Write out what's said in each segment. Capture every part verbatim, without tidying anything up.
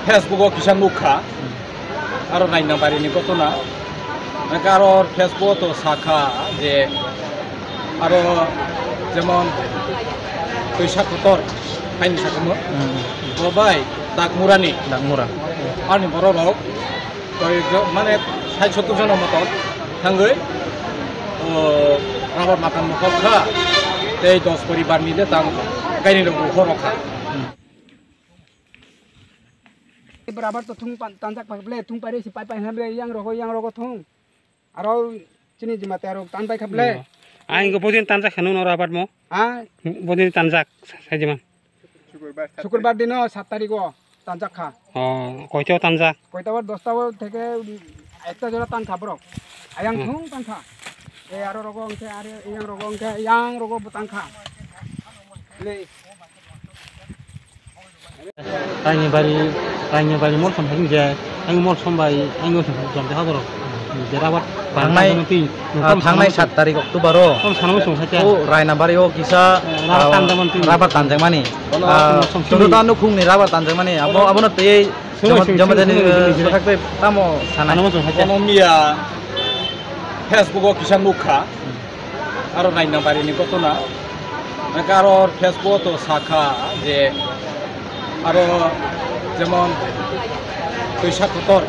Facebook o kisa nukha, aro Rainabari ni gotona. Hwnkhe aro Facebook o to sakha je aro jemon twisa kotor haini sakamo. Hmm. Bo bai Dakmurani. Dakmura. Ani borok rok koi jo-, mane sait sottur jona moto thangwi, o, rubber bagan mokol kha, tei dos poribar ni de tang kaini rok bukhorok kha. Hmm. Rubber to thung pan-, tanjak pai ble, thung pai re si pai pai hwnle yang rogo, yang rogo thung. Aro chini jima te aro tan pai kha ble. Ang go bodin tanjak khano no rubber mo. Ha? Bodin tanjak sa-, sa jima. Sukurbar dino sat tarikh o tanjak kha. O, koito tanjak? Koito bar dosta o theke ekta jora tan kha borok. Ayang Hmm. thung tan kha. E aro rogo ang khe, are yang rogo ang khe, yang rogo bo tan kha. Le. Rainabari, Rainabari mol som hai je, ang mol som bai, ang mol som jom de haboro. Je rabat Thangnai, twi, ah, thangnai sat tarikh October o. Tom sanamo song hai. O Rainabari o kisa, eh, rabat ah, tanjakmani twi. Rabat tanjakmani. Bono ah, mol som twi. Chundota nukhungni rabat tanjakmani. Abo, abono tei Sungwi, jama, sungwi, jama sungwi, jani, sungwi, eh, sungwi, sungwi. Thakbai tamo sanai. Sanamo song hai. Bono miya Facebook o kisa nukha. Aro Rainabari ni gotona. Hwnkhe aro Facebook o to sakha je aro jemon twisa kotor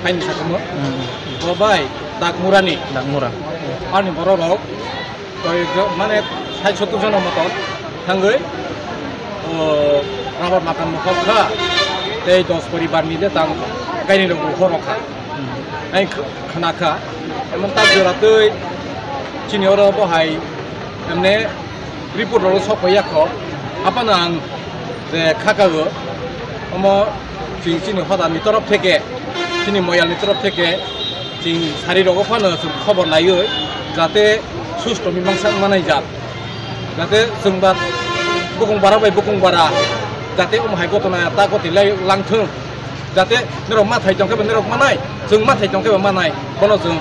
haini sakamo. Hmm. Bo bai Dakmurani. Dakmura. Ani borok rok koi jo-, mane sait sottur jona moto thangwi, o, rubber bagan mokol kha, tei dos poribar ni de tang kaini rok bukhorok kha. Hmm. Ai kh-, khna kha, emon tak jora twi chini oro bo hai emne report rok sok ya kho. Aphano ang je kha kago, omo chini, chini hoda ni torof theke, chini moyal ni torof theke, chini sari rogo phano chwng khobor naiwi, jate susto mimangsa wngma nai jak. Jate chwng ba bukung bara bai bukung bara, jate omo hai gotona ta goti lai langthwng. Jate norok ma thai tongkhe ba norok manai, chwng ma thai tongkhe ba manai. Bono chwng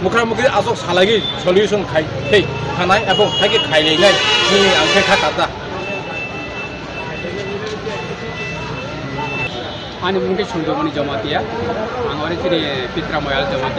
mukra mukri aswk salaiwi solution khai thei thanai abo hai khe khai lainai. Nini ang khe kha kata. Ani mung khe Sundurmani Jamatia. Ang ori chini Pitra Moyal Jamatia.